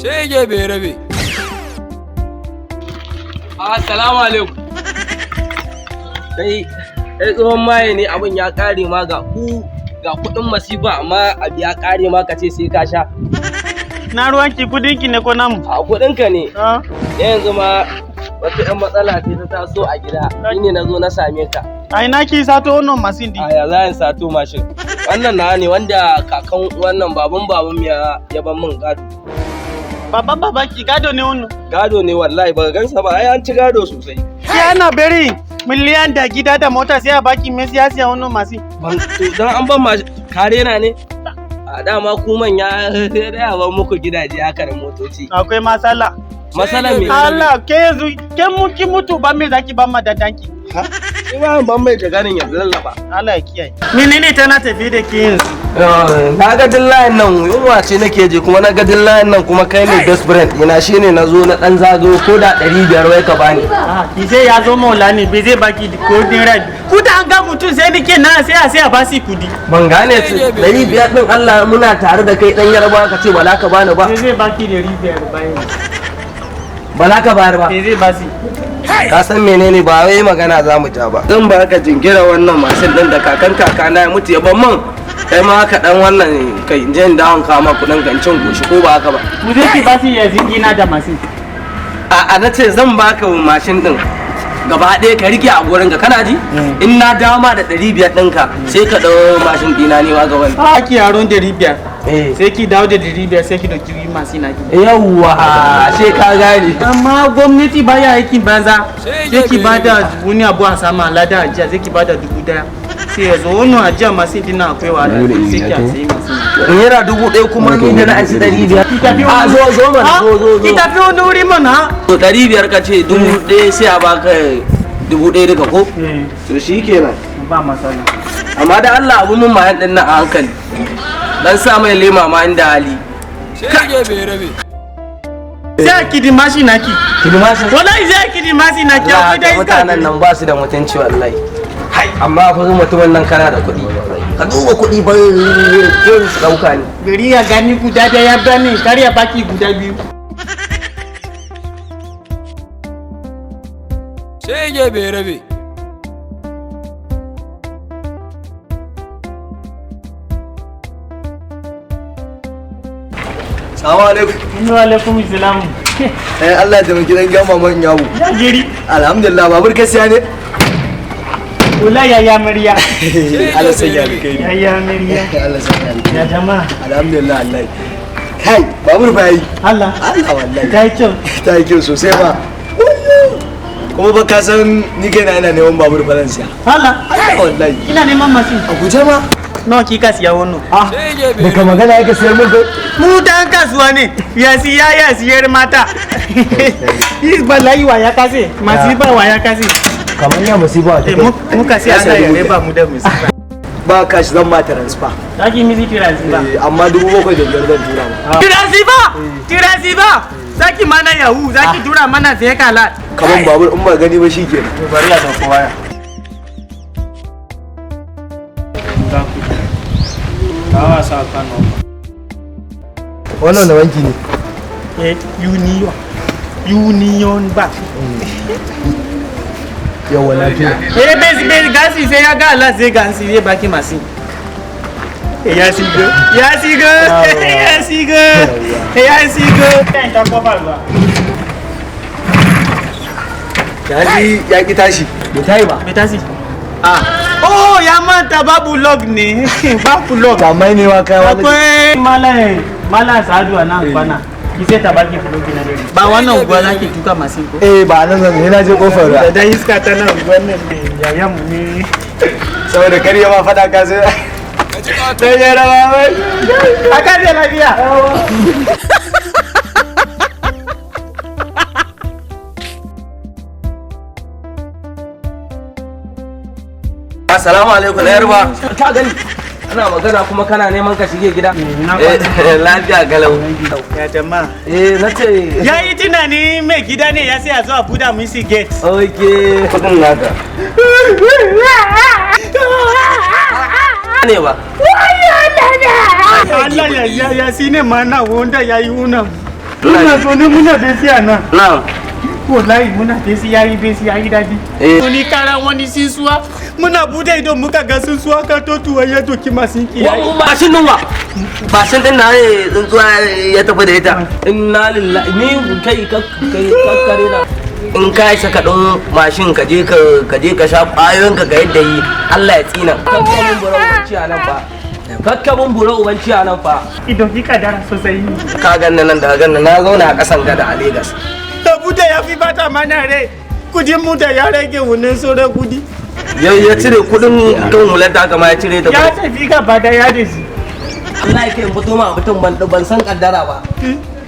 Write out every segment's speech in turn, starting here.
Shege bai rabe. Assalamu alaikum. Kai, kai tsohon maye ne, abin ya kare ma, ga ku ga kuɗin masifa, amma abu ya kare ma ka ce sai ka sha. Na ruwanki, kudinki ne ko namu? A kuɗinka ne. Ah, Yanzu ma wata 'yan matsala ce ta taso a gida. Ni ne na zo na same ka. A ina ki sato wannan masin din? A ya za in sato mashin? Wannan na ne wanda kakan wannan baban baban ya ban min gado. Baban babanki gado ne wannan? Gado ne wallahi, ba gansa ba, ai an ci gado sosai. Ki ana bari miliyan da gida da mota, sai a baki me siyasa wannan masin? Ban to dan an ban mashin kare na ne? A dama ku manya sai dai a ban muku gidaje haka da motoci. Akwai masala. Masala me? Allah, ke yanzu ke mu ki mutu ba, me zaki ban ma dadanki? Ni ba ban mai da ganin yanzu lallaba. Allah ya kiyaye. Menene tana tafi da ke yanzu? Na ga dillayin nan, yunwa ce nake ji, kuma na ga dillayin nan, kuma kai ne best friend ina, shine na zo na dan zagayo, ko da 500 wai ka bani. Ah, ki sai ya zo maula ne, bai zai baki ko naira. Ku da an ga mutum sai nike na sai a basi kudi. Ban gane su 500 din, Allah muna tare da kai dan Yarba, ka ce ba ka bani ba. Sai zai baki 500 bayan. Ba za ka bayar ba. Sai zai basi. Ka san menene, ba wai magana za mu ja ba, zan ba ka jingira wannan mashin din da kakan kakana ya mutu ya ban man, kai ma ka dan wannan kai in je in dawon kama kudin gancin goshi, ko ba haka ba? Mu zai ki basi ya zingina da masin. A na ce zan baka mashin din gaba ɗaya ka rike a gurin ka, kana ji? In na dama da 500 ɗinka, sai ka ɗau mashin ɗina ne wa gaban. A ki yaron 500. Eh. Sai ki dawo da 500, sai ki dauki masin na ki. Yawwa, sai ka gane. Amma gwamnati baya aikin banza. Sai Sai ki ya bada wani abu a sama lada ajiya, sai ki bada 1000. Sai ya zo wannan ajiya masin din na akwai wahala, sai ki a sayi masin. Naira 1000 kuma ni da na ansi 500. Ki tafi A wani- zo zo mana, Ha? zo zo Ki zo. tafi wani wuri mana. To 500 ka ce, 1000 sai a baka 1000 duka ko? Eh, To shikenan. ba masala. Amma da Allah abu mun mayan din nan a hankali. Dan sa mai lema ma inda hali. Shege bai rabe. Sai a kidi mashi naki. Kidimashin. Wallahi sai a kidi mashi naki, Allah akwai da da iska. mutanen nan ba su da mutunci wallahi. Hai, amma fa mutumin nan kana da kuɗi. Ka duba kuɗi ba su ɗauka ne. Gari ya gani guda daya bane, kar ya baki guda biyu. Shege bai rabe. Salamu alaikum. Wa alaikum salam. Eh, Allah ya taimaki dan gama man yawo. Ya giri. Alhamdulillah, babur ka siya ne? Wallahi ya murya. Allah sanya alkhairi. Ya murya. Allah sanya alkhairi. Ya jama'a. Alhamdulillah Allah. Kai, babur fa yi. Allah. Allah wallahi. Ta yi kyau. Ta yi kyau sosai ba. Kuma ba ka san ni kaina ina neman babur fa zan siya. Allah. Allah wallahi. Ina neman masin. A guje ma. Nawa kika siya wannan? Ah, Shege bai daga rabe. magana yake sayar mun kai. Mu dan kasuwa ne. Ya siya ya siyar mata. Is bala'i wa ya kase. Masifa wa ya kase. Kamar ya musiba Eh, muka sai Allah ya raba mu da musifa. Ba cash, zan ma transfer. Zaki mizi transfer. Eh, amma 7500 zan tura ma. Transfer! Transfer! Zaki mana yahoo, zaki tura mana sai kala. Kaman babur in ba gani ba shikenan. To bari ya dauko waya. Kawa sa kano. Wannan da banki ne. Eh, Union. Union Bank. Yawa, lafiya. Eh, bes bes gasi sai ya ga Allah sai gasi zai baki masin. Eh, ya sigo. Ya sigo. Ya sigo. Ya sigo. Ta kofar ba. Ya ji ya ki tashi. Bai tayi ba. Bai tashi. Ah. Oh, ya manta babu log ne. Babu log. Kamar ne wa kai wani. Akwai Malam Malam Sa'adu a nan kwana. Ki sai ta baki fulogi na dare. Ba wannan unguwa zaki tuka masin ko? Eh, ba nan zan, na je kofar ruwa. Da dai iska ta nan unguwan nan ne yayan mu ne. Saboda kar ya ma fada ka sai. Ka ci ƙato. Dan ya rawa mai. Aka je lafiya. Assalamu alaikum na Yarba. Ka gani? Ana magana kuma kana neman ka shige gida. Na Eh, lafiya galau. Ya jama'a. Eh, na ce. Ya yi tunani mai gida ne ya sai a zo a buɗe misi gate. Okay. Kudin naka. Ne ba. Allah ya ya ya shine mana wanda ya yi una. Muna zaune muna besi a nan. Na'am. Wallahi muna besi yayi besi yayi dadi. Eh. Wani kara wani sinsuwa. Muna bude ido muka ga sinsuwa ka totuwa ya doki masu ki yayi. Mashin din wa? Mashin din na ne tsuntsuwa ya tafi da ita. Inna lillahi, ni kai ka kai kakkare na. In ka isa ka ɗau mashin ka je ka ka je ka sha ƙwayoyin ka ga yadda yi Allah ya tsina. Kakkamin bura ubanci a nan fa. Kakkamin bura ubanci a nan fa. Ido ki kadara sosai. Ka ganna nan da ganna na zauna a ƙasan gada a Legas. Tabu da ya fi bata mana rai. Kudin mu da ya rage wannan sauran kudi. Ya cire kuɗin kan hular ta haka ma ya cire ta. Ya tafi gaba da ya da shi. Allah ya kai in fito ma mutum ban san kaddara ba.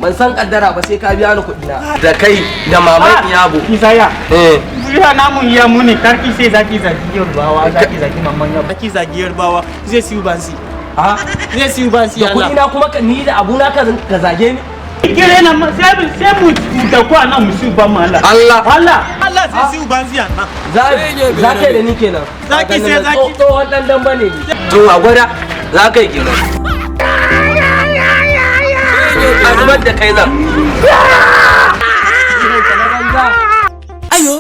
Ban san kaddara ba, sai ka biya ni kuɗi na. Da kai da maman Iyabo. Isaya. Eh. Iya namun iya muni karki sai zaki zagi Yarbawa, zaki zagi mamman Yarbawa. Zaki zagi Yarbawa zai siyu bansi. Ha? Zai siyu bansi Da kuɗi na kuma ka ni da abuna ka zage ni. Kire na sai sai mu da ku anan mu siyu ban mu Allah. Allah. Allah. Allah sai siyu bansi anan. Za za ka yi da ni kenan. Zaki sai zaki. Tsohon dan dan bane ni. To a gwada za ka yi kenan. A zubar da kai zan. Ayo.